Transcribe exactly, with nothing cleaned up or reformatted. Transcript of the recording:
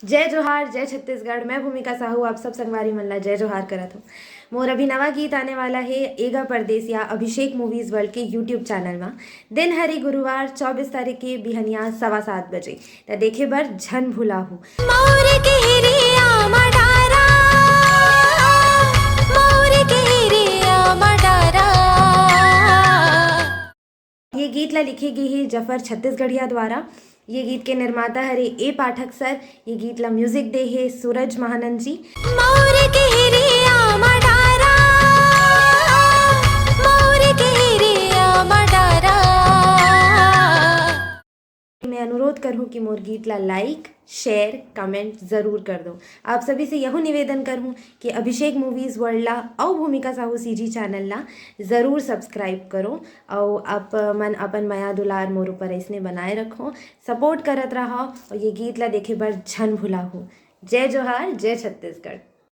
जय जोहार, जय छत्तीसगढ़। मैं भूमिका साहू आप सब संगवारी मन ला जय जोहार करत हूँ। मोर अभी नवा गीत आने वाला है एगा परदेसिया अभिषेक मूवीज वर्ल्ड के YouTube चैनल मा। दिन हरी गुरुवार चौबीस तारीख के बिहनिया सवा सात बजे, त देखे बर झन भुलाहू। मोर किरिया मडारा, मोर किरिया मडारा। ये गीत ला लिखे गे हे जफर छत्तीसगढ़िया द्वारा। ये गीत के निर्माता हरे ए पाठक सर। ये गीत ला म्यूजिक दे हे सूरज महानंद जी। मोर किरिया मडारा, मोर किरिया मडारा। मैं अनुरोध करहूँ कि मोर गीत ला लाइक, शेयर, कमेंट जरूर कर दो। आप सभी से यहू निवेदन करहूँ कि अभिषेक मूवीज वर्ल्ड ला अउ भूमिका साहू सीजी चैनल ला जरूर सब्सक्राइब करो। अउ आप मन अपन मया दुलार मोर ऊपर ऐसने बनाए रखो, सपोर्ट करत रहो और ये गीत ला देखे बर झन भुलाहू। जय जोहार, जय छत्तीसगढ़।